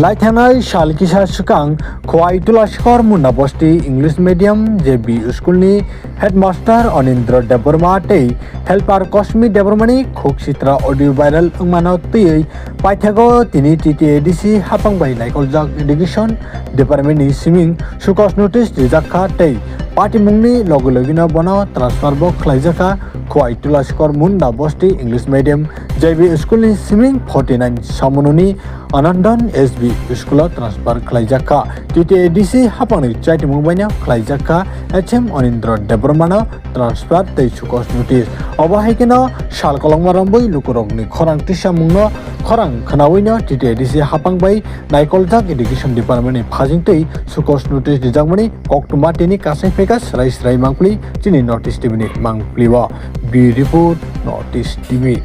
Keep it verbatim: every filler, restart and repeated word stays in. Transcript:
Laithanai sal kisa swkang Khowai Tulasikhor Munda Bosti English Medium J B School ni Headmaster Anindra Debbarma tei Helper Kosmi Debbarma ni khuk sitra audio viral wngmano twiwi paithago tini T T A D C hapang bai naikoljak Education Department ni siming sukos notice rijak kha tei patimungni logi logino bono transfer bo khlaijak kha Khowai Tulasikhor Munda Bosti English Medium J B School ni siming forty nine Samununi Anandan S B School o transfer khlaijak kha. T T A D C hapangni chaitimung baino khlaijak kha H M Anindra Debbarmano transfer tei sukos notice. Obo hai kheno sal kolokma rombwi lukurokni khorang tisamungno khorang khwnawino T T A D C hapang bai naikoljak Education Department ni phajing tei sukos notice rijakmani koktwma tini kasai phaikha srai srai mangpli chini North East T V ni mangpli o. B report North East T V.